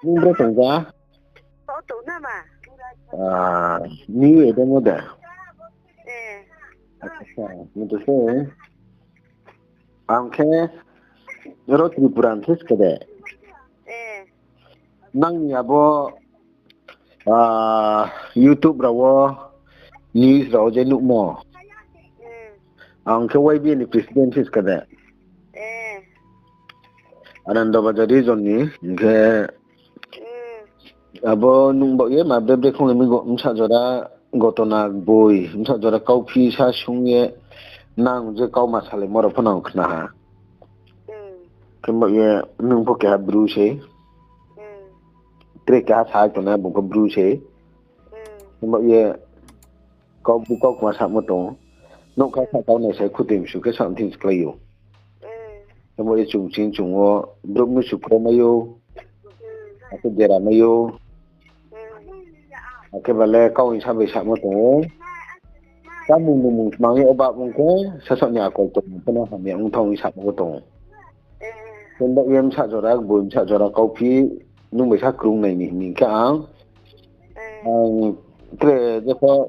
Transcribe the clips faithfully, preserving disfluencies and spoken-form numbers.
Nung bro tong ja? O, tong na ma. Ah, New Eden mo de? Eh. Acha, acha, mo to se. Ang khe ro Tripura ni khe ska de. Eh. Nang ni abo, ah, YouTube rao wo news rao je nuhmo. Hmm. Ang khe Y B A ni president khe ska de. Eh. Anando Bazar region ni, hing khe Hmm. Abo nung baoh ye ma bre bre khong le mi go, bsa jora gotona boi, bsa jora kauphi sa sung ye nang je kau ma salaimo rao pho nang khna ha. Hmm. Khe baoh ye nung pho keha bru se. Hmm. Tre keha sa tongnai bung pho bru se. Hmm. Khe baoh ye kau bu kau kma samo tong. Nouhkha sa kau nai sai khutoi msu khe something sklái ou. Hmm. Khe baoh ye chung ching chung wo brouh mnusu kromai ou. Hmm. Akhe dera mai ou. Hmm. Akhe ba le kau hing sa bai samo tong ou. Chámung nungmung tmang ye oba ong khe sasaoh ni akol tong pho no hamya ong thang hing samo tong ou. Hmm. Khe baoh ye bsa jora, boi bsa jora kauphi nung bai sa krung nai ni hing khe ang, hmm, ang tre jepho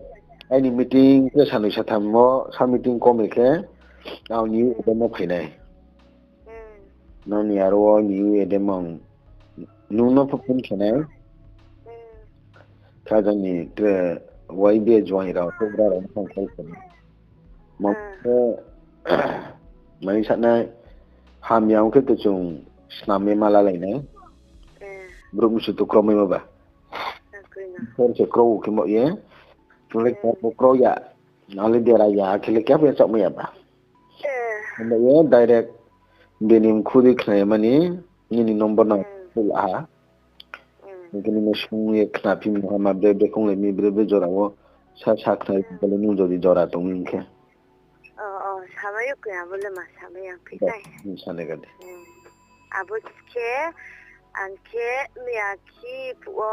aini meeting tre sanoi satham wo sa meeting kom ri khe ang New Eden mo phai nai. Hmm. Nang ni aro wo New Eden mo ang nung no pho phone khe nai. Hmm. Khe jang ni tre Y B A join rao, Cobra rao no phone call khe nai. Ma, hmm, khe, mai sa nai, hamya ong khe to chung snam ye ma lalai nai. Hmm. Brouh mnusu to kromai ma ba. Kroi no. Por se kro khe baoh ye. Chung le, hmm, kro ya. Nang le dera ya, khe le khe ya chaohmai ya ba. Eh. Himba ye direct bini mkhu dei khna ye mani, nini number nang, hmm, la ha. Hmm. Hing khe nini sung ye khna phi mung ha ma bre bre khong le mi bre bre jora wo sa sa khna, hmm, bale nung jodi jora tong hing khe. O, o, samai yo khe abo le ma samai ang phi, ba, tai. Hmm, sanai ga de. Hmm. Abo khe, ang khe miyakhi phuh wo,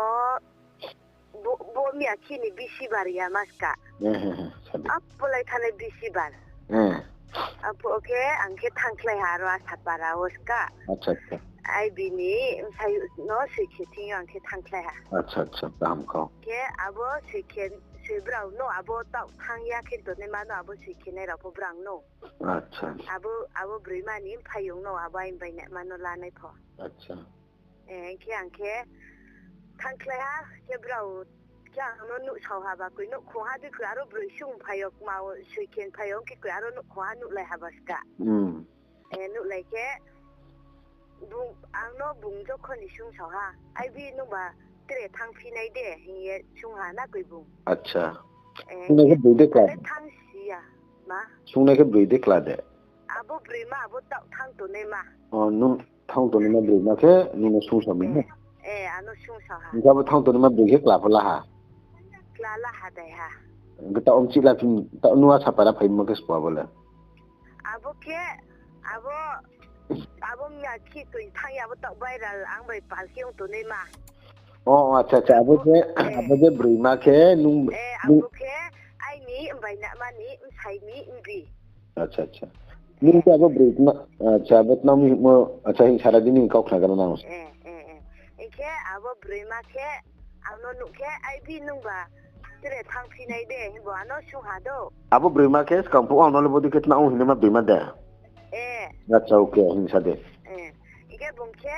bo, bo miyakhi ni bisi bar ya ma ska. Hmm, hmm, hmm, sa de. Abo lai thane bisi bar. Hmm. Aphuh wo khe ang khe thangkhlai ha aro Asapara wo ska. Acha, acha. Ai bini bsayouh no soi khe thing yo ang khe thangkhlai ha. Acha, acha, kaham kau. Khe abo soi khe, soi brao no abo taoh thang ya khe tongnai ma no abo soi khe nai rao pho brao no. Acha. Abo, abo broima ni mphaiyong no abo aini bai nai ma no lanai pho. Acha. Eh, khe ang khe thangkhlai ha, khe brao khe ang no nuhsao ha ba koi, nouhkhong ha dei koi, aro broi sung phai yo, kma wo soi khe phai yo, khe koi aro nouhkhong ha nuhlai ha ba ska. Hmm. Eh, nuhlai khe, bung, ang no bung jokhon ni sungsao ha, ai bi nungba tre thangphi nai de, hing ye sung ha na koi bung. Acha. Eh, sungnai khe broi de kla? Ale thangsi ya, ma? Sungnai khe broi de kla de? Abo broima, abo taoh thang tongnai ma. O, nung thang tongnai ma broima khe nung no sungsao mi, eh, na? Eh, ano sungsao ha. Hing khe abo thang tongnai ma broi khe kla pho la ha? Kla la ha dai ha. Hing khe taoh omchih la phi, taoh nung Asapara phaimo khe spo abo le? Abo khe, abo, abo miyakhi toi thang ya, abo taoh viral ang bai pal khe ong tongnai ma. O, o, acha, acha, abo je, eh, abo je broima khe nung, eh, nung abo khe aini mbai nama ni bsai ni mbi. Acha, acha. Nung khe abo broima, acha, abo tma mi hingmo, acha, hing sara di nini kau khna gra nang. Eh, eh, eh. Hing khe abo broima khe ang no nuh khe, ai bi nungba tre thangphi nai de, hingbo ano sung ha do. Abo broima khe skang phuh ang no le bodei khe tma ong hingnaima broima de? Eh. Acha, okay, hing sa de. Eh. Hing khe bung khe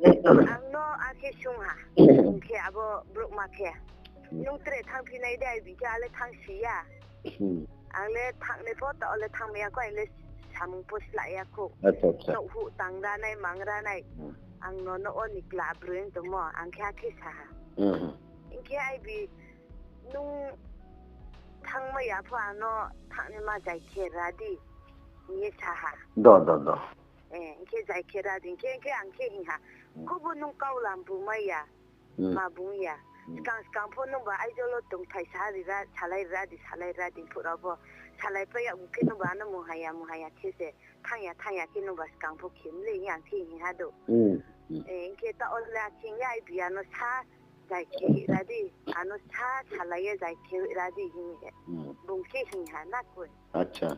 ang no akhe sung ha. Bung khe abo brouhma khe, hmm, nung tre thangphi nai de, ai bi khe ale thangsi ya. Hmm. Ang le thangnai pho, taoh le thangmai ya kho, ang le samung pho sla ya kho. Acha, acha. Nouh huh tang ra nai, mang ra nai. Hmm. Ang no, no o ni kla broi ong tongmo, ang khe akhe sa ha. Hmm. Hing khe ai bi nung thangmai ya pho ang no thangnai ma jai khe ra di, hing ye sa ha. Do, do, do. Eh, hing khe jai khe ra di, hing khe, hing khe ang khe hing ha. Hmm. Khobo nung kau lam bu mai ya. Hmm. Ma bung ya. Hmm. Skang skang pho nungba aijolo tongthai sa ri ra, salai ra di, salai ra di, phuh rao pho salai pai ya, bung khe nungba ano mung ha ya, mung ha ya khe se, thang ya, thang ya khe nungba skang pho khe mlei hing ang khe hing ha do. Hmm. Hmm. Eh, hing khe taoh le akhing ya, ai bi ano sa jai khe ra di, ano sa salai ye jai khe ra di hing ye. Hmm. Bung khe hing ha na koi. Acha.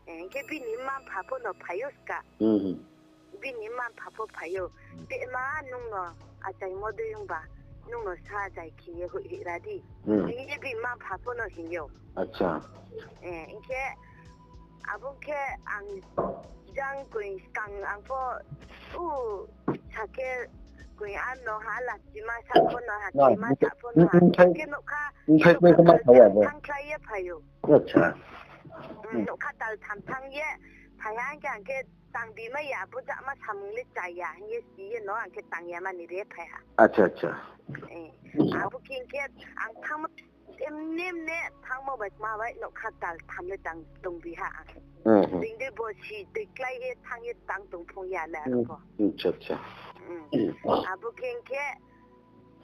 Eh, hing khe bini mma-mpha pho no phai ou ska. Hmm. Bini mma-mpha pho phai ou. Hmm. Bema nung no achaimo dei ongba, nung no sa jai khe ye hoih hoih ra di. Hmm. Hing ye bini mma-mpha pho no hing ou. Acha. Eh, hing khe abo khe ang jang koi skang ang pho, u, sa khe koi ano ha, lachima sa pho no ha, na, chima sa pho no ha. Bthai, khe nokha, bthai nokha khe ma sa ya bo. Thangkhlai ye phai ou. Acha. Hmm, nokha tal tham thang ye phai ha, hing khe ang khe tang bi mai ya, bo jama samung le cha ya, hing ye si ye no, ang khe tang ya mani re phai ha. Acha, acha. Eh, abo khe hing khe ang thangmo, emne emne thangmo bai kma bai nokha tal tham le tang tong bi ha ang. Hmm, hmm. Being dei bo si tui klái ye thang ye tang tong phung ya le aro pho. Hmm, acha, acha. Hmm. Hmm. Abo khe hing khe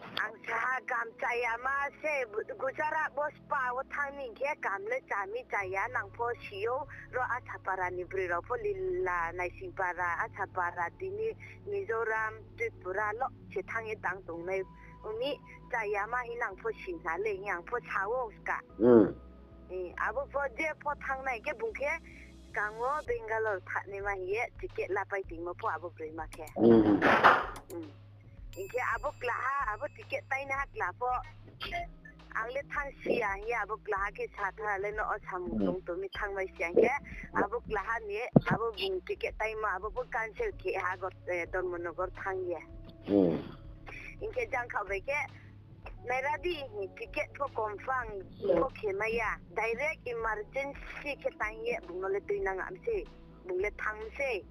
ang sa ha, kam cha ya ma se, Gujarat bo spa wo thang ni hing khe kam le cha mi cha ya, nang pho si ou, ro Achapara ni broi rao pho lila, Naisingpara, Achapara, tini Mizoram, Tripura lo se thang ye tang tongnai. Ong mi cha ya ma hing nang pho si na le hing ang pho sa ou ska. Hmm. Eh, abo pho je pho thang nai khe bung khe skang wo Bangalore thanngnaima hing ye ticket lapai tongmo pho abo broima khe. Hmm. Hmm. Hing khe abo klaha, abo ticket tainaha kla pho, ang le thang si ya hing ye abo klaha khe sa tha le no o samung tong tong mi thangmai si ya hing khe, abo klaha ni, abo bung ticket taimo, abo pho cancel khe ha, Agar-, eh, Dharmanagar thang ye. Hmm. Hing khe jang khaoh bai khe, naira di, ticket pho confirm pho khe mai ya, direct emergency khe tang ye bung no le tuinang am se, bung le thang se.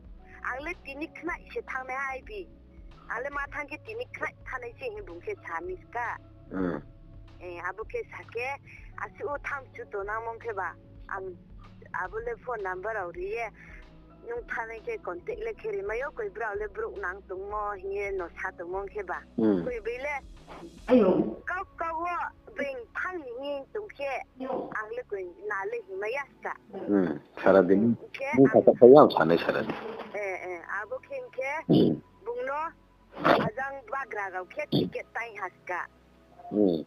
Ang le tini khnai se thangnai ha bi. Ang le ma thang khe tini khnai thanngnai se hing bung khe sa mi ska. Hmm. Eh, abo khe sa khe, asuh o tham chu tongnangmo khe ba, ang abo le phone number rao ri ye, nung thanngnai khe contact le khe ri mai ou, koi brao le brouh nang tongmo hing ye no sa tongmo khe ba. Hmm. Koi bai le, kau kau wo being thang ni hing tong khe, ang le koi na le hing mai ya ska. Hmm, sara di. Hing khe bung ang sa kha ya ang sanai sara di. Eh, eh, abo khe hing khe, hmm, bung no ajang bagra rao khe ticket tai ha ska. Hmm.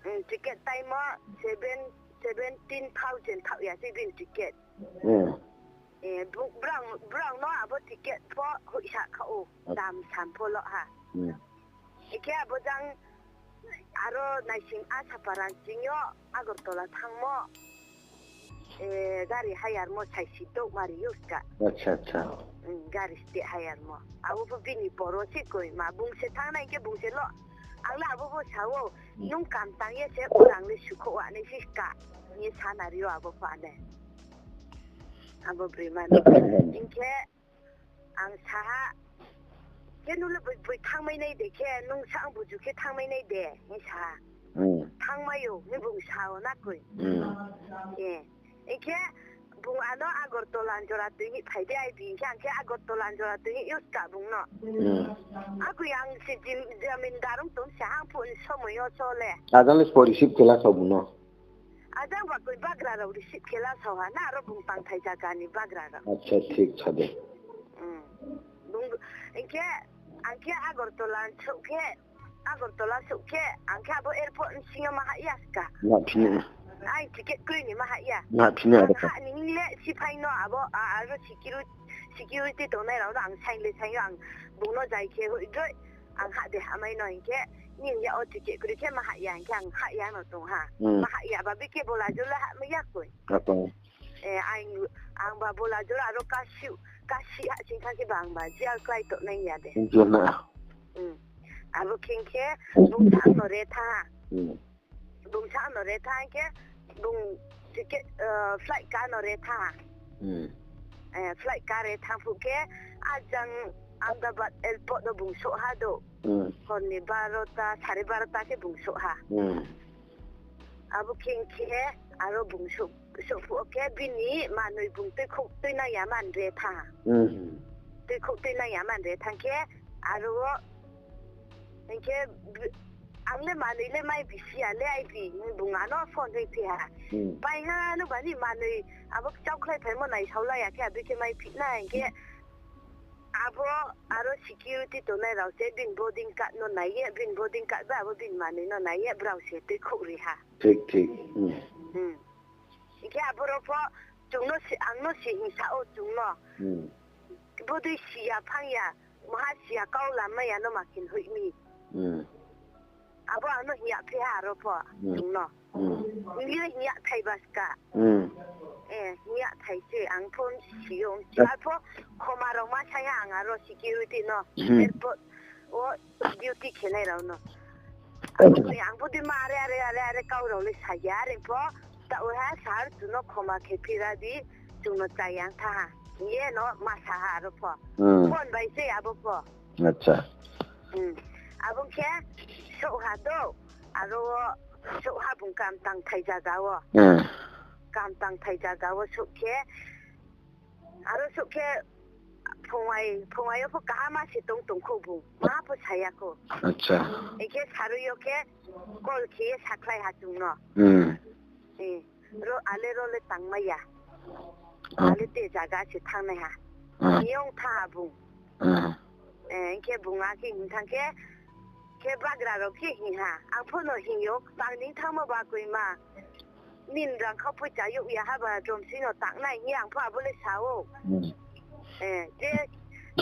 Hmm, ticket taimo seven, seventeen thousand thaoh ya se bini ticket. Hmm. Eh, bu-, brang, brang no abo ticket pho hoihsa kha ou, acha, dam sam pho lo ha. Hmm. Hing khe abo jang aro Naising Achapara sing yo Agartala thangmo, eh, gari hire mo saisi douh mari ou ska. Acha, acha. Hmm, gari state hire mo. Abo pho bini boro se koi ma bung se thanngnai hing khe bung se lo. Ang le abo pho sa ou, hmm, nung kam tang ye se urang le sukhouh wa nai se ska. Hing ye sa na ri ou abo pho ane. Abo broima no. Hing khe ang sa ha, khe nung le boi, boi thangmai nai de khe, nung sa ang buju khe thangmai nai de, hing sa ha. Hmm. Thangmai ou, hing bung sa ou na koi. Hmm. Eh, hing khe bung ano Agartala ni jora tui ni phai de ai bi, hing khe ang khe Agartala ni jora tui ni use ka bung no. Hmm. Akoi ang se jim-, jamindar ong tong se hang phuh ni somoi yo so le. Ajang le spo receive khe la sao bung no. Ajang ba koi bagra rao receive khe la sao ha na, aro bung tangthai zaga ni bagra rao. Acha, thik sa de. Hmm. Bung, hing khe, ang khe Agartala souh khe, Agartala souh khe, ang khe abo airport ni sing yo ma hah ya ska. Na phini. Ai ticket kroi ni ma hah ya. Na phini ang aro ka. Hah ni hing le siphai no abo, a, aro security, security tongnai rao no ang saing le saing yo, ang bung no jai khe hoih droi. Ang hah de hah mai no hing khe, ni hing ya o ticket kroi khe ma hah ya hing khe ang hah ya no tong ha. Hmm. Ma hah ya ba bi khe bola jor le hah mai ya koi. Acha. Eh, ang, ang ba bola jor aro kasi, kasi hah sing thanng khe ba ang ba jail klái tongnai ya de. Jail na. Hmm. Abo khe hing khe, bung sa no re tha. Hmm. Bung sa no re tha hing khe, bung ticket, eh, flight ka no re tha. Hmm. Eh, flight ka re tha phuh khe, ajang Ahmedabad airport no bung souh ha do. Hmm. Hor ni barota, sare barota khe bung souh ha. Hmm. Abo khe hing khe, aro bung souh, souh phuh khe bini manoi bung tuikhouh tuinang ya man re tha. Hmm. Tuikhouh tuinang ya man re tha hing khe, aro wo hing khe, ang le manoi le mai bisi ya le ai bi, bung ano phone ri phi ha. Hmm. Pai ha, nung ba ni manoi, abo kchaukhlai phaimo naisaolai ya khe, abi khe mai phi na, hing khe, abo aro security tongnai rao se bini boarding card no nai ye, bini boarding card bai abo bini manoi no nai ye, brao se tuikhouh ri ha. Thik, thik. Hmm. Hmm. Hing khe abo rao pho, chung no si, ang no si hing sa ou chung no. Hmm. Bodei si ya phang ya, maha si ya kau lamai ya no ma khe hoih mi. Hmm. Abo ang no hing ya phi ha aro pho, Hmm. chung no. Hmm. Nini le hing ya thai ba ska. Hmm. Eh, hing ya thai se, ang pho si yo, si ar pho, khoma rao ma sa ya ang aro security no. Hmm. Airport o duty khenai rao no. Ang pho di ma are, are, are, are, kau rao le sa ya, are pho, ta o ha, sir, chung no khoma khe phira di, chung no chayang tha ha. Ye no ma sa ha aro pho. Hmm. Phone bai se abo pho. Acha. Hmm. Abo khe souh ha do, aro souh ha bung kam tang thai zaga wo. Hmm. Kam tang thai zaga wo souh khe, aro souh khe phungai, phungai yo pho kaham ma se tong tong khou bung. Ma pho sa ya khou. Acha. Ekhe sarui yo khe call khe ye sakhlai ha chung no. Hmm. Eh, ro, ale ro le tangmai ya. Ah. Ale te zaga se thangnai ha. Ah. Hing ye ong tha ha bung. Ah. Eh, hing khe bung akhe hing thanng khe, khe bagra rao khe hing ha. Ang pho no hing yo, tang ni thanngmo ba koima. Nini rang khau poicha youh ya ha ba, jomsi no tangnai hing ye ang pho abo le sa ou. Hmm. Eh, je,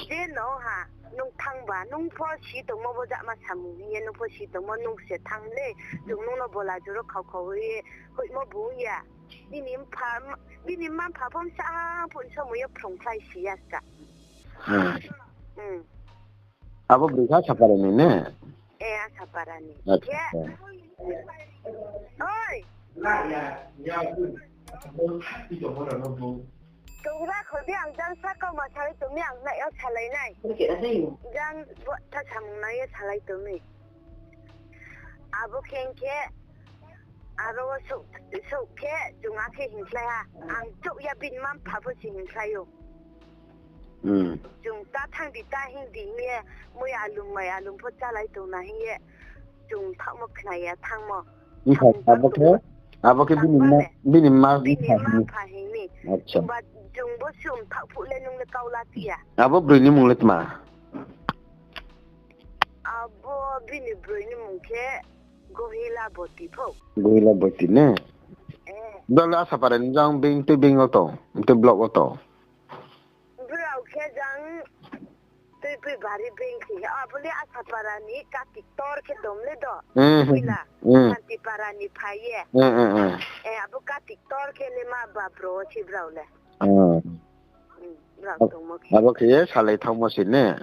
je no ha, nung thanng ba, nung pho si tongmo bo jama samung hing ye, nung pho si tongmo nung se thanng le, chung nung no bola juro khau khau ye, hoihmo bung ya. Bini mpha, bini mma mpha pho msa pho somoi yo phrungkhlai si ya ska. Hmm. Hmm. Abo broi kha Asapara ni ne? Eh, Asapara ni. Acha, khe, acha. Oi! Tongra kho di ang jang sa kauma salai tong mi ang nai yo salai nai. Jang bo tha samung nai yo salai tong mi. Abo khe hing khe, aro wo souh, souh khe, chung akhe hingkhlai ha. Ang chouh ya bini mma mpha pho se hingkhlai ou. Hmm. Chung ta thanng di, ta hing di hing ye, moi alum, mai alum pho chálai tong na hing ye, chung thaohmo khna ya thanngmo. Abo khe, abo khe bini mma, bini mma mpha hing ni. Acha. Chung bo sum thaoh phuh le nung le kau la ti ya. Abo broi ni mung le tma? Abo bini broi ni mung khe Gohila Boti pho. Gohila Boti ne? Eh. Brao le Asapara ni jang beng tei beng wo tong, tei block wo tong. Brao khe jang tei pui bari beng khe. Abo le Asapara ni Katik tor khe tong le do. Hmm, hmm, Gohila. Hmm. Santipara ni phai ye. Hmm, hmm, hmm. Eh, abo Katik tor khe le ma ba bro si brao le. Hmm. Hmm, brao tongmo khe. Abo khe ye salai thanngmo se ne?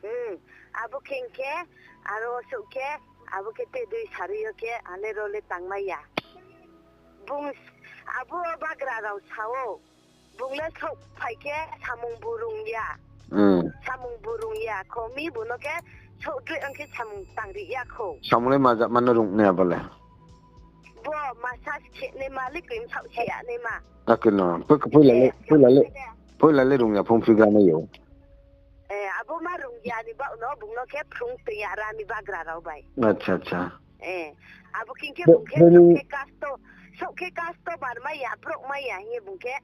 Hmm, abo khe hing khe, aro souh khe, abo khe te dui sarui yo khe, ale ro le tangmai ya. Bung, abo bagra rao sa ou, bung le souh phai khe samung bu rung ya. Hmm. Samung bu rung ya, khomi bung no khe souh droi ong khe samung tangri ya khou. Samung le ma jama no rung nai abo le? Bo massage khe nai ma le, cream saoh se ya nai ma. Akhe no, poi-, poila le, poila le, poila le rung ya phung phi ga nai ou. Eh, abo ma rung ya ni baoh no, bung no khe phrung tong ya ra ni bagra rao bai. Acha, acha. Eh, abo khe hing khe bung khe souh khe custo-, souh khe customer mai ya, brouh mai ya hing ye bung khe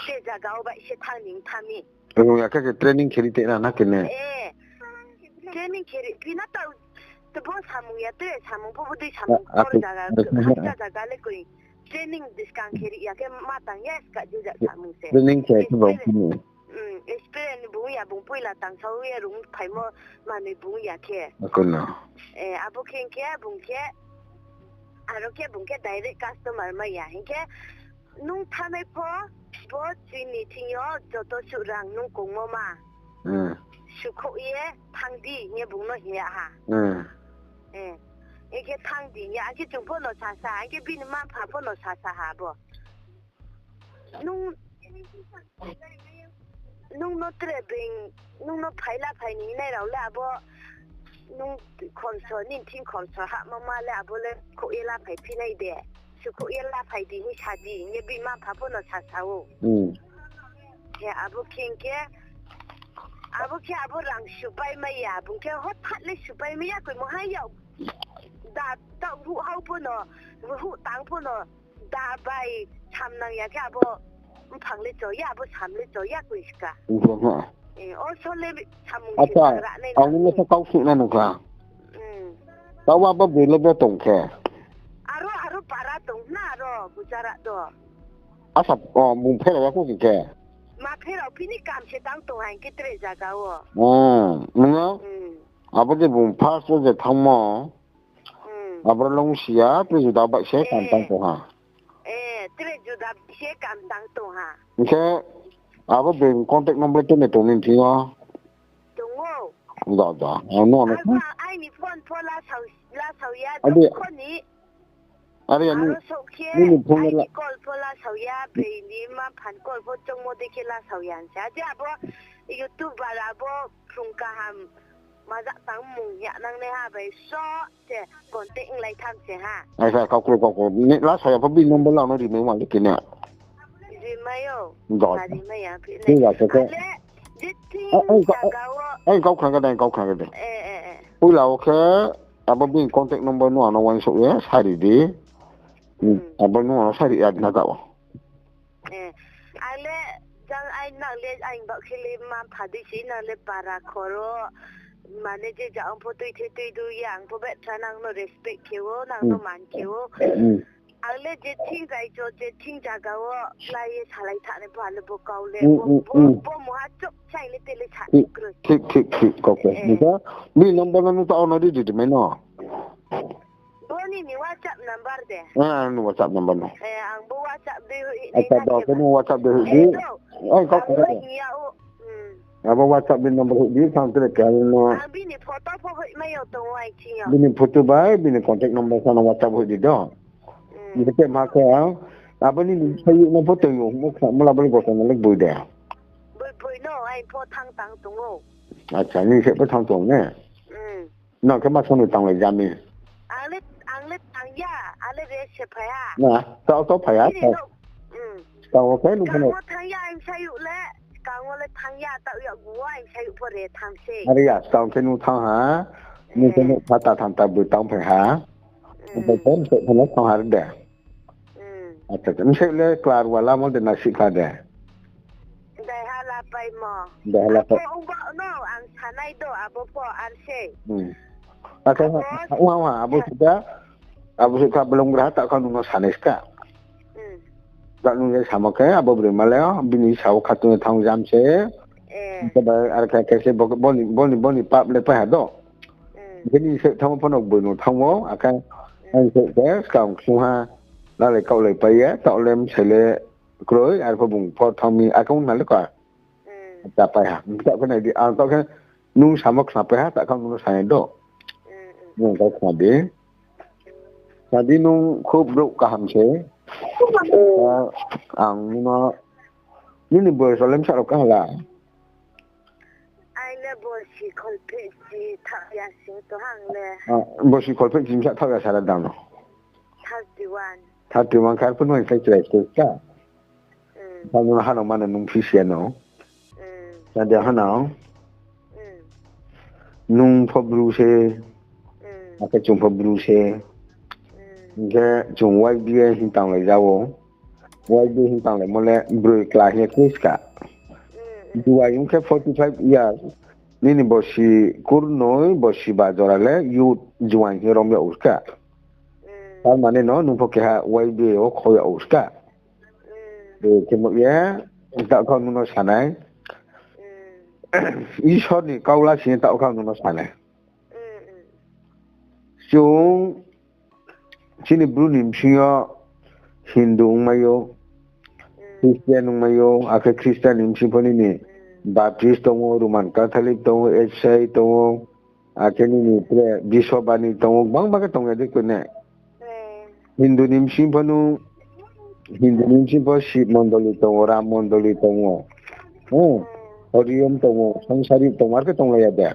se zaga wo bai se thanng ni thanng mi. Rung ya khe khe training khe ri te na na khe ne? Eh, training khe ri phi na tao, to bo samung ya, tre samung pho bo dei samung kor zaga, khacha zaga le koi. Training buskang khe ri ya khe ma tang ya ska je ja samung se. Training khe khe bo. Experience, hmm, experience bung ya, bung poila tang sao ye rung phaimo manoi bung ya khe. Akhe no. Eh, abo khe hing khe bung khe, aro khe bung khe direct customer mai ya hing khe, nung thanngnai pho, bo chini thing yo joto suh rang nung kongmo ma. Hmm. Sukhouh ye thanng di hing ye bung no hing ya ha. Hmm. Eh, hing khe thanng di hing ya, hing khe chung pho no sasa, hing khe bini mma mpha pho no sasa ha bo. Nung, nung no tre being, nung no phai la phai ni nai rao le abo, nung khorso, nini thing khorso hahmo ma le abo le khouh ye la phai phi nai de. Sukhouh ye la phai di hing sa di hing ye bini mma mpha pho no sasa ou. Hmm. Khe abo khe hing khe, abo khe abo rang supai mai ya, bung khe hothat le supai mai ya, koi mo hai yag. Da, da, ruh hao pho no, ruh tang pho no, da bai samnang ya khe abo mphang le cho ya, abo sam le cho ya koi ska. Abo ha. Eh, o so le samung se ra nai. Acha, ang nung le sa kau sih na nung kha. Hmm. Tao abo broi le bo tong khe. Aro, aro para tong na aro Gujarat do. Asa, o, bung pherao ya kho khe. Ma pherao phi ni kam se tang tong ha hing khe tre zaga wo. Hmm, nung o? Hmm. Abo je bung first wo je thanngmo, hmm, aboro le ong si ya, tre juda bai se kam tang tong ha. Eh, tre juda bai se kam tang tong ha. Hing khe abo bini contact number le tini tong ni thing yo? Tong ou. Da, da. Ang no, ano ang, aini phone pho la sao, la sao ya, adi, jokhon ni. Are ya, aro ni, souh khe, nini phone le aini la call pho la sao ya, broi ni ma phan call pho chongmo dei khe la sao ya hing sa. Je abo YouTuber abo phrung kaham maja tang mung ya nang nai ha bai so se contact onglai tham se ha. Aisa, kaukro, kaukro. Ni la sao ya pho bini number la no rimai ma le kini. Rimai ou. Da. Rimai ya, phi ni. Thik ase khe. Ale, je thing, a, ang ka-, jaga wo. Ang kau khna ga dei, ang kau khna ga dei. Eh, eh, eh. Poila wo khe, abo bini contact number no ano uaingsouh ye, sari di. Hmm. Abo no ano sari ya na ka o. Eh, ang le, jang ai nang le, ang bak khe le ma pha dei si, nang le para khoro, mane je ja ang pho tui the tui du ya, ang pho betha nang no respect khe ou, nang no man khe ou. Hmm. Ang le je thing jai jo, je thing jaga wo, lai ye salai thanai pho, ang le bo kau le, hmm, bo, hmm, bo, hmm, bo mungha chouh sai le te le sa, thik, kroi. Thik, thik, thik, kau khe. Eh. Nisa, bini number no nung ta ono di di mai no. Bo nini WhatsApp number de? Eh, ang ni WhatsApp number no. Eh, ang bo WhatsApp de hoih nai. Acha, na do, khe khe ba? Nung WhatsApp de hoih di. Eh, do. Eh, kau ang khe hoih ni ya o. Hmm. Abo WhatsApp ni number hoih di, thang tre khe ang no. Ang bini photo pho hoih mai yo tong ou ai thing yo. Bini photo bai, bini contact number sa no WhatsApp hoih di do. Hmm. Nise khe ma khe ang. Abo nini, hmm, sayouh no pho tong ou, mo khna, mo la bo le gosa no le boi de. Boi, boi no, ai pho thang tang tong ou. Acha, nise pho thang tong ne? Hmm. Nang khe ma song ni tanglai ja mi? Ang le, ang le tang ya, ang le re se phai ha. Na, tao tao phai ha, tini tao. No, hmm. Tao khe nung phano. Skang wo thang ya, ang sayouh le. Skang wo le thang ya, tao ya gu wo, ang sayouh pho re thang se. Are ya, skang khe nung thang ha. Nung khe, eh, nung pha ta tham ta boi tang phai ha. Hmm. Nung phai phai, nung phai phano thang ha re de. Hmm. Acha, acha. Msei le klar wala mo de na sihkha de? Daiha la paimo. Daiha la pai. Abo ongba no ang sanai do abo pho ar se. Hmm. Acha, abo ha, ha, ha, abo sihkha, abo sihkha belong graha ta kha nung no sanai ska. Hmm. Ta nung je samo khe abo broi ma le, bini sao khatung ye thang jam se. Eh. Khe ba ar khe khe se bo, boni, boni, boni pap le pai ha do. Hmm. Bini se thang phano boi no thang o, akhe, hmm, ang se khe skang sung ha. Lalai kaulai pai ye, taoh le msai le kroi, arphuh bung pho thang mi, akhe ong na le ka. Hmm. Ta pai ha. Taoh khe nai di, ang taoh khe nung samo khna pai ha, taoh khe nung no sanai do. Hmm, hmm. Nung kau khna di. Khna di nung khub brouh kaham se. Hmm. Ta ang nung no, nini boyos le bsa rao kaha la? Aini le borsi kholphehchi thaoh ya sing tong ha ang le. Ah, borsi kholphehchi bsa thaoh ya sara dang no? Thirty one. Thirty one khe arphuh no hing khe chrai khe ka. Hmm. Tamo hano mano nung phisi ya no. Hmm. Sa de hano. Hmm. Nung pho bru se. Hmm. Akhe chung pho bru se. Hmm. Hing khe chung Y B A hing tanglai ja o. Y B A hing tanglaimo le broi kla hing ye khe ska. Hmm. Juai ong khe forty five years. Nini borsi kurnoi, borsi ba jora le youth juai hing ye rom yag ou ska. Hmm. Tar mane no nung pho keha Y B A wo khau yag ou ska. Hmm. Khe bo ye, taoh khe nung no sanai. Hmm. Isor ni kau la sing ye taoh khe nung no sanai. Hmm, hmm. Chung chini Bru ni bsing yo Hindu ongmai ou, hmm, Christian ongmai ou, akhe Christian ni bsing pho nini, hmm, Baptist tong ou, Roman Catholic tong ou, H I tong ou, akhe nini tre Biswabani tong ou, gbangma khe tong ya dei koi ne. Hmm. Hindu ni bsing pho nung, Hindu ni bsing pho Shiv mondoli tong ou, Ram mondoli tong ou. Hmm. Hmm. Horiom tong ou, Sangsari tong ou, ar khe tonglai ya de?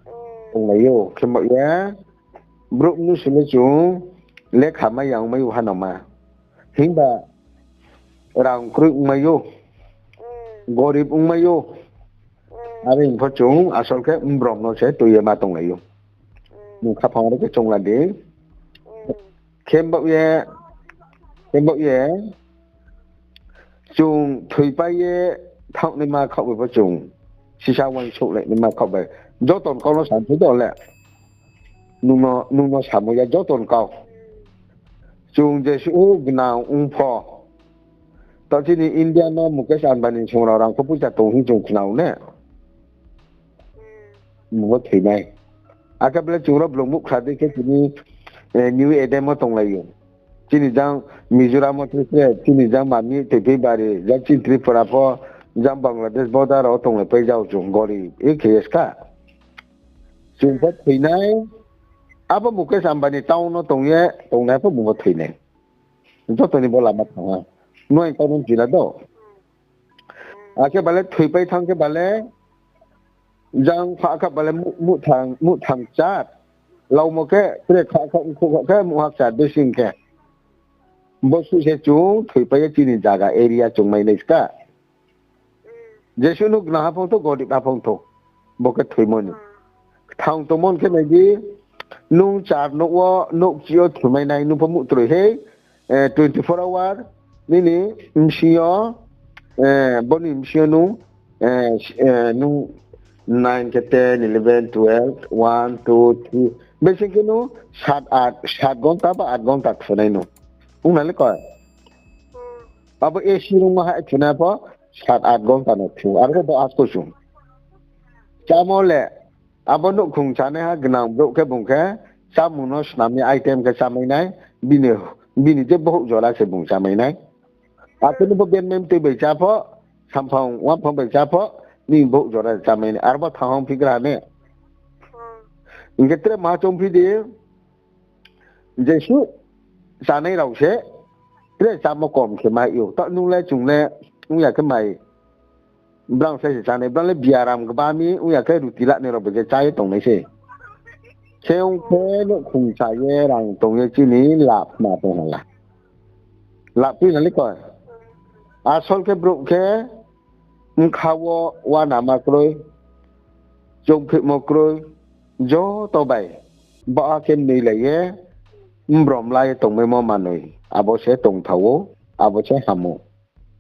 Hmm. Tonglai ou, khe ma ye. Brouh mnusu le chung lekha mai ya ongmai ou hanama. Himba rang kroi ongmai ou. Hmm. Gorib ongmai ou. Hmm. Are hing pho chung asol khe mbrom no se tui ye ma tonglai ou. Hmm. Nung khaphang are khe chongla di. Hmm. Khe baoh ye, khe baoh ye, chung thoipai ye thanngnaima khaoh bai pho chung sisa uaingsouhlainaima khaoh bai. Joto ni kau no sa ni se do le. Nung no, nung no samo ya joto ni kau. Chung jesuh gnang ong pho, taoh chini India no Mukesh Ambani song rao rang kho poicha tong hing chung khna ou ne. Bo thoinai. Akhe bele chung ro blung muhkhla dei khe tini, eh, New Eden wo tonglai ou. Chini jang Mizoram wo tre tre, chini jang mami toiphi bari, jang chini Tripura pho, jang Bangladesh border wo tonglai pai jao chung, gorib, e khe ye ska. Chung pho thoinai, abo Mukesh Ambani town no tong ye, tongnai pho bung pho thoinai. Joto ni bo lama thanng ha. Nuaing kau no chila do. Akhe bale thoipai thanng khe bale, jang kha kha bale muh-, muhthang, muhthang char. Laumo khe, tre kha kha, mkhu kha khe, muhhak char, besing khe. Bo suh se chung thoipai ye chini zaga area chung mai nai ska. Jesuh no gna ha phung thou, gorib ha phung thou. Bo khe thoimo ni. Kthang tongmo khe nai di, nung char nouh wo, nouhchi yo thoimai nai, nung pho muhtroi hei, eh, twenty four hour, nini bsing yo, eh, bo ni bsing yo nung, eh, s-, eh, nung nine khe ten, eleven, twelve, one, two, three. Besing khe nung sat, at, sat gonta ba at gonta thunai nung. Ong na le koi. Abo A C room wo ha thunai pho sat, at gonta no thu. Aro bo asko chung. Chámo le, abo nouhkhong chanaiha gnang brouh khe bung khe, chámung no snam ye item khe chámai nai, bini, bini je bohouh jora se bung chámai nai. Akhe nung pho ben mem tui bai chá pho, samphang, wamphang bai chá pho, nini bohouh jora chámai nai. Aro bo thanng hang phi gra ne. Hing khe tre ma choungphi di, jesuh chánai rao se, tre chámo kom khe mai ou. Taoh nung le chung le, ong ya khe mai. Brang se se chánai, brang le biaram gba mi, ong ya khe ruti lanai rao bai khe chá ye tongnai se. Khe ong khe nouhkhong cha ye rang tong ye chini lap ma tong ha la. Lap tui na le koi. Asol khe brouh khe, bkha wo uanama kroi, choungphimo kroi, joto bai. Baha khe mnoilai ye, mbrom la ye tongmaimo manoi. Abo se tongthao ou, abo se ham ou.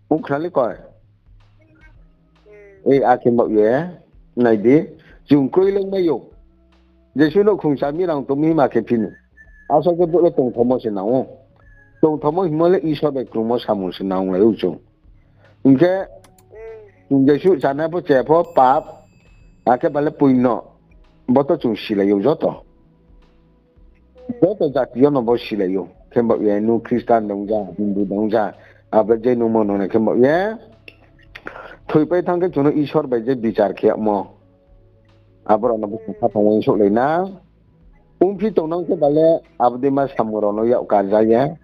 Ong khna le koi. Ei, akhe baoh ye, nai di, chung kroi lengmai ou. Jesuh nouhkhong cha mi rang tong mi hima khe phi ni. Asol khe brouh le tongthaomo se nang ou. Tongthaomo hingmo le Isor bai krungmo samung se nanglai ou chung. Hing khe, chung jesuh chánai pho che pho pap, akhe bale puino, bo to chung silai ou joto. Joto jati yo no bo silai ou. Khe baoh ye nung Christian nung ja, Hindu nung ja, abo je nungmo nung nai khe baoh ye. Thoipai thanng khe chung no Isor bai je bichar khe yagmo. Abo rao no bo khaphang uaingsouhlai na. Ongphi tongnang khe bale abo dei ma samung rao no yak karja ye.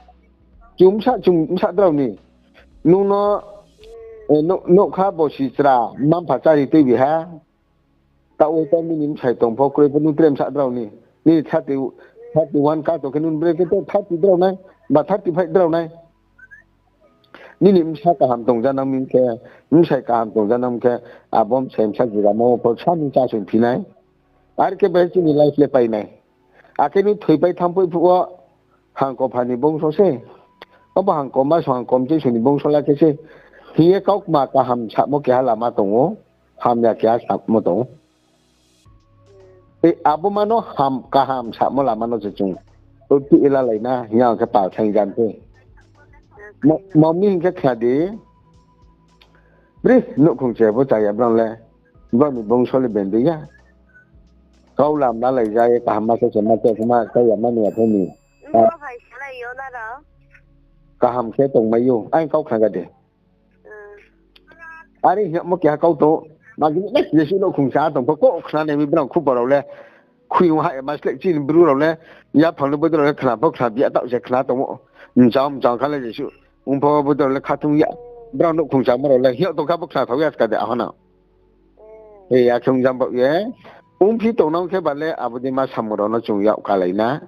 Chung bsa, chung bsa drao ni. Nung no, eh, no-, nougkha bosi chra, mma-mpha chári tuibi ha. Taoh wo to nini bsai tong pho kroi pho nung tre bsa drao ni. Nini thirty, thirty one ka tong khe nung bre khe to thirty drao nai, ba thirty five drao nai. Nini bsa kaham tongjanang mi khe, bsai kaham tongjanang mi khe, abo bsai bsa jigamo pho sa nung chá sung phi nai. Are khe bai chini life le pai nai. Akhe nung thoipai thanngpoi phuh wo hangko pha ni bongso se. Obo hangko ma song hangko mchei song ni bongso la khe se. Hing ye kaukma kaham samo keha lama tong ou. Hamya keha samo tong ou. E, abo ma no ham, kaham samo lama no se chung. Otu elalai na, hing ya khe pal thanng jan khe. Mo-, mami hing khe khna di. Bri, nouhkhong che bo chaya brao le. Brao ni bongso le bendei ya. Kau lam lalai ja ye kaham ma se se ma te ma kau ya ma ni ya pho ni. Nung bo hai salai yo na rao. Kaham khe tongmai ou. Aini kau khna ga de. Are hingmo keha kau tong. Ma gini le jesuh nouhkhong cha tong pho ko khna nai mi brao khupo rao le. Khui ong ha ya ma sleh chini bru rao le. Yaphang le bodei rao le khna pho khna bi ya taoh se khna tong ou. Mchang mchang kha le jesuh. Ong pho bodei rao le khathung ya. Brao nouhkhong chamo rao le hing tong kha bo khna thao ya ska de ahona. E, ya khe ong jam baoh ye. Ongphi tongnang khe ba le abo dei ma samung rao no chung yak kalai na.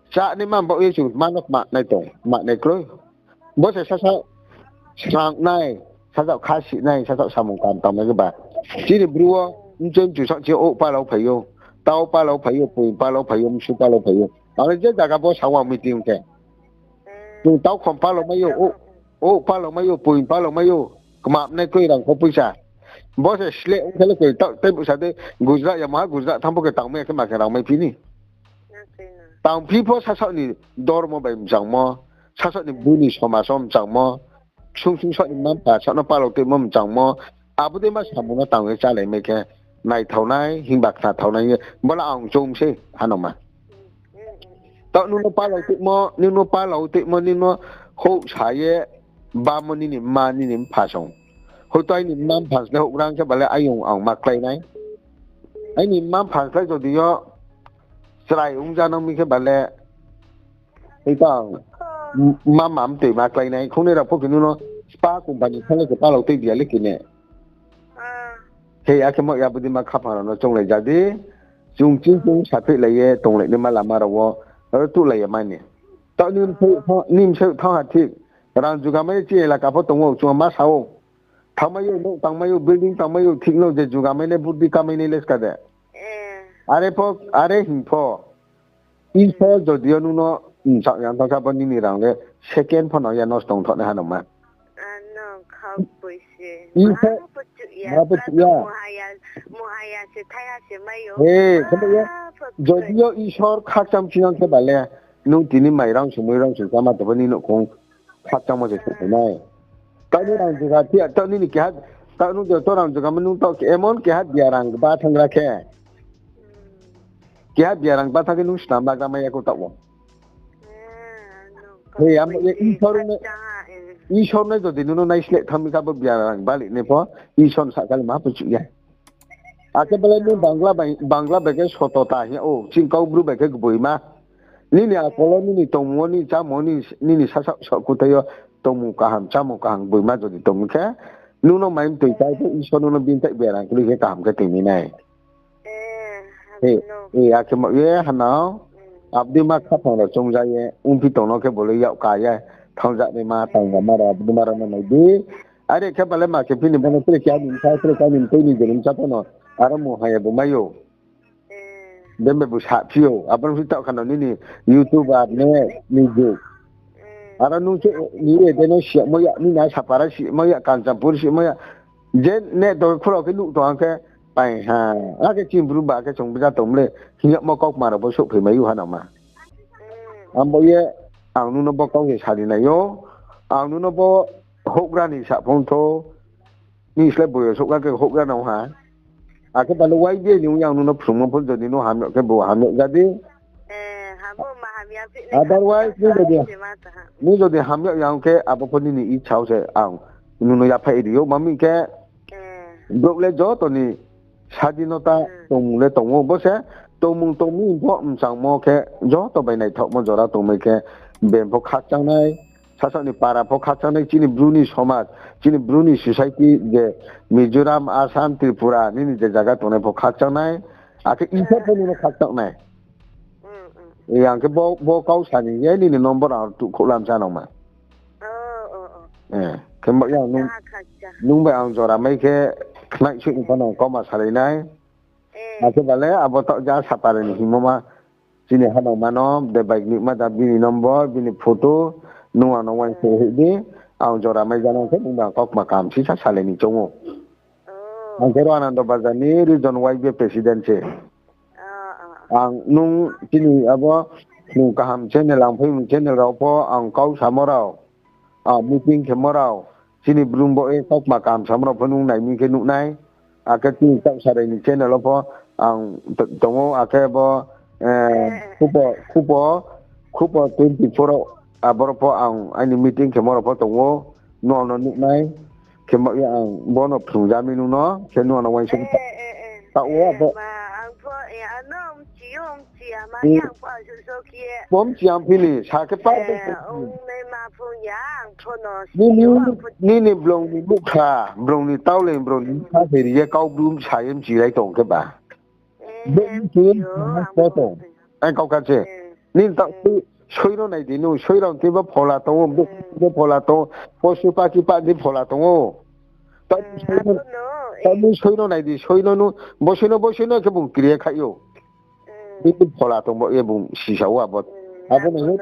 Chá ni ma baoh ye chung ma no kma nai tong, kma nai kroi. Bo se sasaoh srang nai, sasaoh khasi nai, sasaoh samung kam tang nai khe ba. Chini bru wo mchoi mchu saoh chi ou palau phai ou, tau palau phai ou, poi palau phai ou, msu palau phai ou. Ang le je zaga bo sa wa meeting khe. Chung tau khom palau mai ou, ou palau mai ou, poi palau mai ou, kma nai kroi rang kho poisa. Bo se sleh ong khe le koi tau tei bsa de Gujarat ya maha Gujarat thanng pho khe tang mai khe ma khe rang mai phi ni. Tang phi pho sasaoh ni dormo bai mchangmo, sasaoh ni bru ni somaj wo mchangmo, ksung ksung saoh ni mma-mpha saoh no palau tuimo mchangmo, abo dei ma samung no tang ye chálai mai khe, naithaonai, himba khnathaonai ye, bo le ang choung sei, hanoma. Taoh nung no palao tuimo, nung no palao tuimo, nung no houh sa ye, bamo nini mma, nini mpha song. Hoito aini mma mpha slái houhgra khe ba le ayong ang ma klái nai. Aini mma mpha slái jodi yo chrai ongja nang mi khe ba le, hoito ang mma mtoi ma klái nai. Khongnai rao pho khe nung no spa company thanng le khe palao tui bia le khe ne. He, akhe mo ya bodi ma khaphang rao no chounglai ja di. Chung ching chung saphihlai ye tonglai naima lama rao wo, aro tuhlai ya mani. Taoh ni bsayouh thanng ha thik. Rang juga mai chini elaka pho tong ou, chung ma sa ou. Thanngmai ou, nouh tangmai ou, building tangmai ou, thik no je juga mai nai, burdi kamai nai le ska de. Are pho, are hing pho. Isor jodi yo nung no mchang ya thanng khe, abo nini rang le second pho no ya, nosto ong thaoh nai hanoma. Isor, ma pho chuh ya. He, khe ba ye, jodi yo Isor khakchang chinang khe ba le, nung tini mai rang sung, moi rang sung, kama tongpho nini nouhkhong khakchangmo se souhphai nai. Taoh ni rang juga, taoh nini keha, taoh nung joto rang juga ma nung taoh emon keha biarang ba thanng gra khe. Keha biarang ba thanng khe nung snam lagra mai ya khou taoh wo. He, amo ye Isor no, Isor no jodi nung no naisleh thanng mi kha bo biarang bali nai pho, Isor ni sahka le ma pho chuh ya. Akhe ba le nung Bangla bai, Bangla bai khe sotota hing ou, chini Kaubru bai khe gboima. Nini akol wo, nini tongmung wo, nini chámung wo, nini, nini sasaoh saoh kuthai yo tongmung kaham, chámung kaham gboima jodi tongmi khe, nung no mai mtoi chai pho Isor nung no bini tai biarang kri khe kaham khe toing mi nai. He, akhe ma ye hanao, abo dei ma khaphang rao choungja ye ongphi tong no khe bo le yak ka ye, thanngja naima, tangja ma rao, abo dei ma rao no nai di. Are khe ba le ma khe phi ni bo no tre keha ni bsa, tre keha ni mtoi ni je ni bsa pho no, aro mungha ya bo mai ou. Bembe bo saphi ou, abo no phi taoh kha no nini YouTuber ne, ni je. Aro nung se ni e de no siyamo ya, nini asapara siyamo ya, Kanchanpur siyamo ya. Je ne doi khorao khe nuh tong ang khe, pai ha. Akhe chini Bru ba khe chung bja tong le, hing yagmo kaukma rao pho souhphai mai ou hanoma. Abo ye, ang nung no bo kau se sari nai ou, ang nung no bo houhgra ni sa phung thou, nini slái boi yo souhgra khe houhgra nang ha. Akhe ba le Y B A ni ong ya ang nung no phrungmo pho jodi nung ham yag khe bo ham yag ja di. Otherwise, nung jodi, nung jodi ham yag ya ong khe abo pho nini ichha wo se ang nung no yaphaih ri ou. Ma mi khe, brouh le joto ni sadinota tongmung le tong ou. Bo se tongmung tong mi pho mchangmo khe joto bai naithaohmo jora tongmai khe, bem pho khakchang nai, sasaoh ni para pho khakchang nai, chini Bru ni somaj, chini Bru ni society je Mizoram, Assam, Tripura, nini je zaga tongnai pho khakchang nai, akhe Isor pho nung no khakchang nai. Ang khe bo, bo kau sa ni ye nini number ang tuhkhouh lam sa nangma. Khe bo yang nung, nung bai ang jora mai khe khnai suh ni pho no kauma salai nai. Akhe ba le abo taoh ja sapara ni hingmo ma chini hanao ma no de bai ni ma da bini number, bini photo, nung ang no uaingsouh hoih di, ang jora mai ja nang khe nung bai ang kaukma kaham sisa salai ni choung ou. Ang khe ro Anando Bazar ni region Y B A president se. Ang nung chini abo nung kaham channel, ang phaimung channel rao pho ang kau samo rao, ang meeting khemo rao, chini Bru bo e kaukma kaham samo rao pho nung nai mi khe nuh nai. Akhe chini taoh sarai ni channel wo pho ang tong ou, akhe bo, khupo, khupo, khupo twenty four wo, aboro pho ang aini meeting khemo rao pho tong ou, nung ang no nuh nai. Khe ma ye ang bo no phrungja mi nung no, khe nung ang no uaingsouh taoh wo abo. Bo mchi ang phi ni, sa khe pa, nini blong ni bukha, blong ni taule, blong ni bukha se ri ye Kaubru sa ye mchi rai tong khe ba. Bo mchi ye mchi ye tong. Ang kau kha se. Nini taoh soi no nai di, nung soi rao ni thing bo phola tong ou, bo phola tong ou, posu pachi pa ni phola tong ou. Taoh nung soi no nai di, soi no nung, bo soi no, bo soi no khe bung kri ye khaih ou. Bini phola tong bo ye bung sisa ou abo. Abo no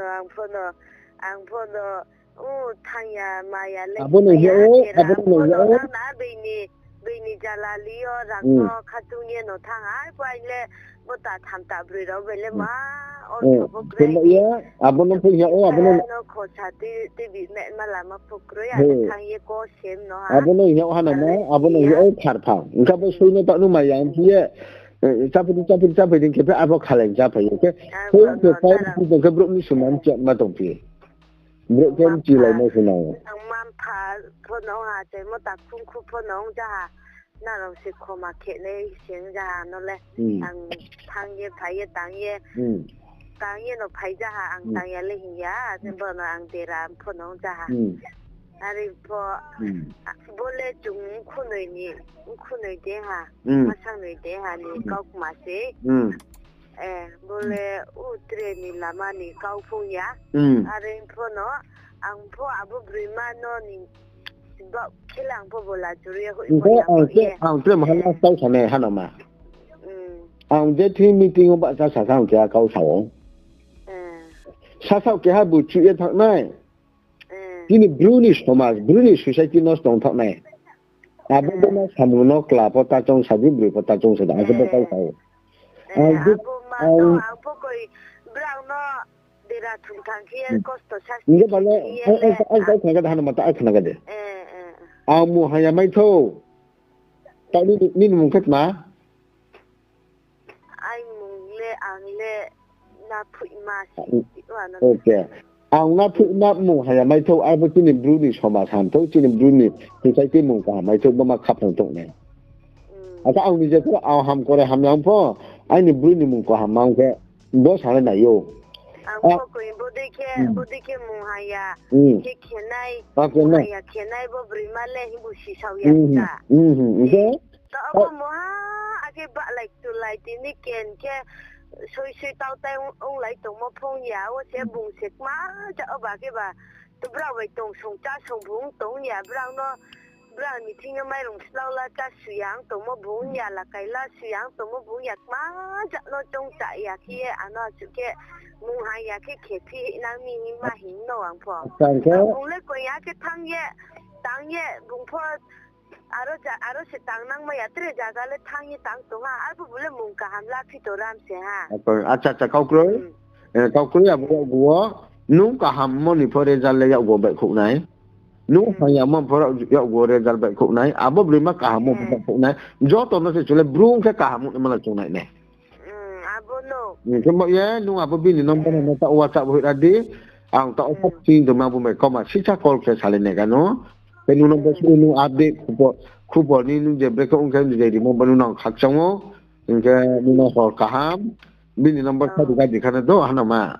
Abo no ya ou, abo no ya ou. Bini jala li yo rang no khatung ye no thanng ha, bo ai le bo ta tham ta broi rao bai le ma Ortho pho kroi. Abo no pho hing ya o, abo no no khosa tei, tei bi me ma lama pho kroi, he, ang thanng ye ko sem no ha. Abo no hing ya o hana ma, abo no hing ya o kharphang. Hing khe bo soi no taoh no mai ya phi ye, eh, cháphai di, cháphai di, cháphai di hing khe phe abo khalai cháphai ye khe. Soi khe pai phi tong khe brouh ni suna mchi ma tong phi. Brouh khe mchi lai no suna. Ang ma mpha pho no ha, chai mo ta khungkhu pho no ong ja ha. Nrao se khoma khe nai se ong ja ha no le. Hmm. Ang thanng ye, phai ye, tang ye. Hmm. Tang ye no phai ja ha, ang tang ya le hing ya, je bo no ang dera pho no ong ja ha. Hmm. Are pho, hmm, bo le chung khunoi ni, khunoi de ha, hmm, masangnoi de ha ni, hmm, kaukma se. Hmm. Eh, bo le u tre ni lama ni kau phung ya. Hmm. Are pho no, ang pho abo broima no ni, ba khe le ang pho bo la juri ya, hoih pho ya ang pho tre, ye. Ang tre maha last kau sa nai hano ma. Hmm. Ang je thing meeting o bahcha sa kha ang khe a kau sa ou. Eh. Sasao keha bu chuh ye thanng nai. Eh. Chini Bru ni somaj, Bru ni society no tong thanng nai. Abo, eh, bo no samung no kla pho ta choung sa di, broi pho ta choung sa di, ang khe bo kau sa ou. Eh, ang je, abo ma ang to, ang pho koi brang no dera thum thang khe, hmm, kosto sa hing khe ba le, khe ye ang, ang, le, ang kau khna kha de hano ma ta, ang khna kha de. Eh, eh. Ang mung haya mai thou. Taoh ni, nini mung khe tma? Ai mung le ang le Naphuima se, ah, ano. Okay. Ang Naphuima mung haya mai thou, abo chini Bru ni somaj ham thou, chini Bru ni society mung kaham mai thou, bo ma khaphang tong nai. Hmm. Ata ang ni je pho, ang ham kore hamya ong pho, aini Bru ni mung kaham ma ong khe, bo sa le nai ou. Ang pho koi bodei khe, hmm, bodei khe mung haya, hmm, khe khenai, ah, mung haya khenai, bo broima le himbu sisao ya ta. Hmm, hmm, hmm, hmm. Taoh abo mungha akhe bahlai tulai tini ken khe soi soi tautai ong, onglai tongmo phung ya, o se bung se kma ja o ba khe ba, to brao bai tong song chá song bung tong ya, brao no, brao ni thing yo mairung slaola chá su ya ang tongmo bung ya, lakai la su ya ang tongmo bung ya, kma ja no choung cha ya khe ye, ano asuh khe mung haya khe khe phi nang mi hing ma hing no ang pho. Bung le koi ya khe thanng ye, tang ye, bung pho Aro ja, aro se tang nangmai ya, tre zaga le thanng ye tang tong ha, arphuh bu le mung kaham la phi to ram se ha. Acha, acha, kau kroi. Hmm. Eh, kau kroi abo yakgu wo, nung kaham mo ni pho result le yakgu wo baihkhouh nai. Nung hamya mo pho yakgu wo result baihkhouh nai. Abo broima kaham mo pho baihkhouh nai. Joto no se chung le Bru ong khe kaham ong naima la chung nai nai. Hmm, abo no. Hmm, khe bo ye, nung abo bini number no taoh WhatsApp hoih ra di. Ang taoh WhatsApp sing tongma bo bai kauma sisa call khe salai nai kha no. Khe nung no bo sini nung update khupor, khupor ni nung je brekhe ong khe nung je rimo bo nung no khakchang ou. Hing khe nung no hor kaham. Bini number sa di ga di kha no do, hano ma.